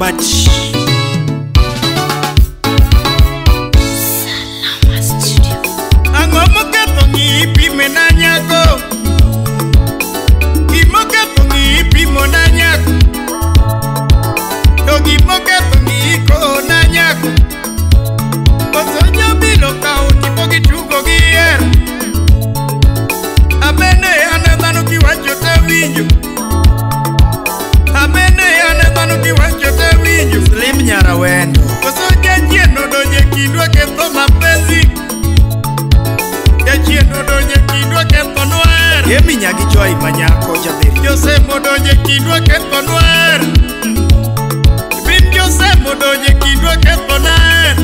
Mabati. Salama Studio. Ang'o moketho ng'i pime na nyako. Gimoketho ng'i pimo na nyako. To gimoketho ng'i ko na nyako. Koso jobilo kawo tipo gitugo gi hera. Abende an dhano kiwacho tawinjo. Abende an dhano kiwacho tawinjo. Slim Nyarawendo. Koso jachien odonje kindwa ketho mapenzi. Jachien odonje kindwa ketho nwer. Yemi nyagi joy manyako jaber. Joseph odonje kindwa ketho nwer. Bin Joseph odonje kindwa ketho nwer.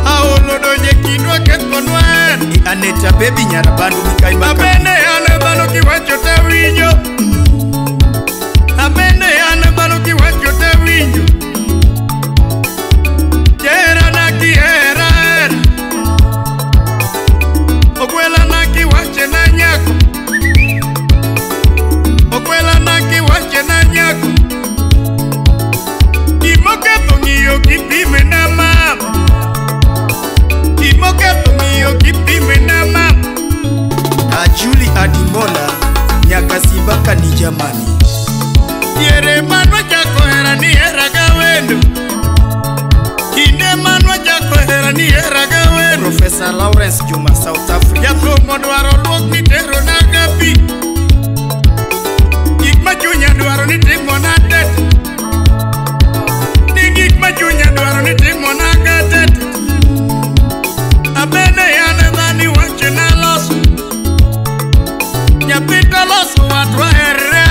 Aol odonje kindwa ketho nwer. Aneta baby Nyarabandu mikai maka. Abende an dhano kiwacho tawinjo. Abende an dhano kiwacho tawinjo. Jahera na kihera hera. Okwela na kiwache na nyako. Okwela na kiwache na nyako. Gimoketho ng'iyo kipime na mama. Gimoketho ng'iyo kipime na mama. Ajuli Adimbola Nyakasibaka ni jamani. Diere manwa chako hera ni hera ga wendo. Kinde manwa chako hera ni hera ga wendo. Professor Lawrence Juma, South Africa. Jathum dwaro luok ni tero na ga pi. Gik ma chunya dwaro ni timo na tete. Ni gik ma chunya dwaro ni timo na ga tete. Abende an dhani wacho na loso. Nyathi to loso watwa herre.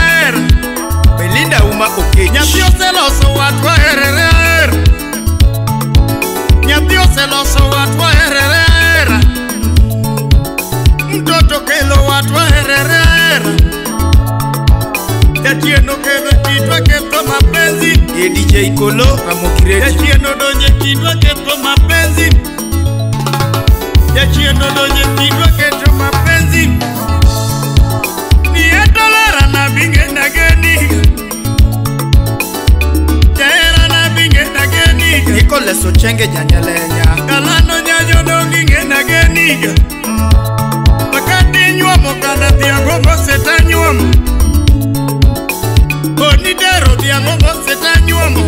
Belinda Uma Okech. Nyathi oseloso watwa herre. Nyathi oseloso watwa herre. Mtoto kelo watwa herre. Jachien okelo kitwa ketho mapenzi. E DJ Kolo Ramogi Radio. Jachien odonje kindwa ketho mapenzi. Jachien odonje kindwa ketho mapenzi. Ni etolera na binge na geni. Jahera na binge na geni. Nicholas Ochenge Janyalenya. Kalano nyanyo dongi nge na geni. Wakati nyuomo kada dhiango moseta nyuomo. Onidero dhiango moseta nyuomo.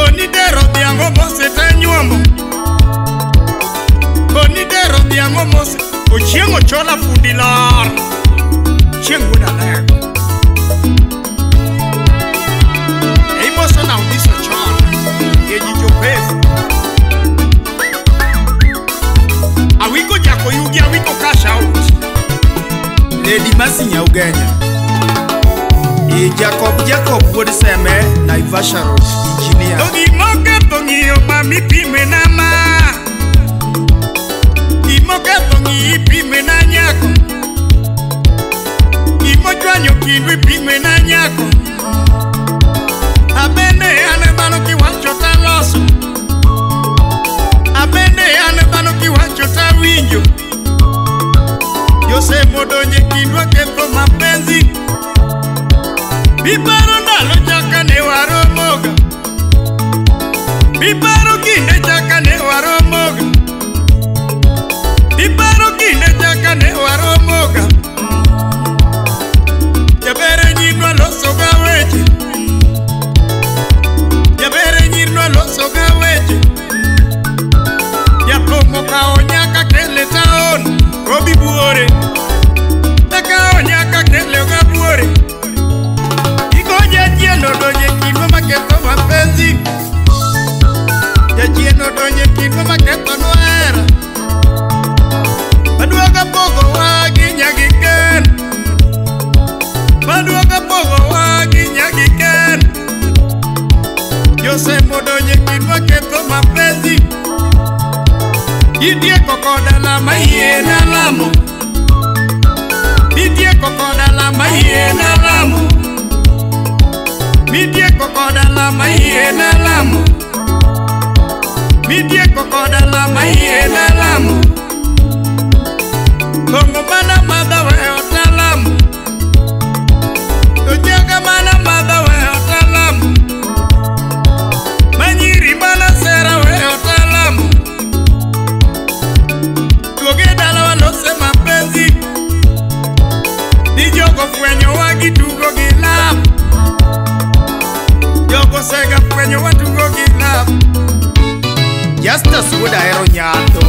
Onidero dhiango moseta nyuomo. Onidero dhiango mose. Ochieng' Ochola fundi lor. Chieng' wuod Alego. Imoso na Ondiso chon. Eji Jopes. Awiko jako yugi, awiko cash out. Lady Masi Nyaugenya. E Jacob Jacob wuod Seme, Naivasha Road, engineer. To gimoketho ng'iyo mami pime na ma. Gimoketho ng'i pime na nyako. Gimochwanyo kindwi pime na nyako. Abende an dhano kiwacho taloso. Abende an dhano kiwacho tawinjo. Joseph odonje kindwa ketho mapenzi. Biparo ndalo chaka ne waromoga. Biparo kinde chaka ne waromoga. Biparo kinde chaka ne waromoga. Jabere nyirwa loso ga weche. Jabere nyirwa loso ga weche. Jathum okawo nyaka kele taon. Robi Buore. Okawo nyaka kele ga Buore. Jachien odonje kindwa maketho mapenzi. Jachien odonje kindwa maketho hera. Maduogo pogowa gi nyagi ken. Maduogo pogowa gi nyagi ken. Joseph odonje kindwa ketho mapenzi. Itieko koda lama yie na lamo. Itieko koda lama yie na lamo. Mitieko koda lama yie na lamo. Mitieko koda lama yie na lamo. Kong'o mana madha weyo talamo. To jaga mana madha weyo Wuoda hero nyadho.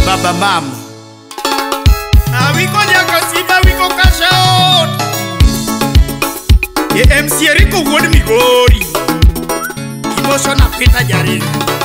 Baba mama. Awiko nyaka simba wiko kashaot. E MC Eriko wuod Migori. Kimoso na pita jaringo.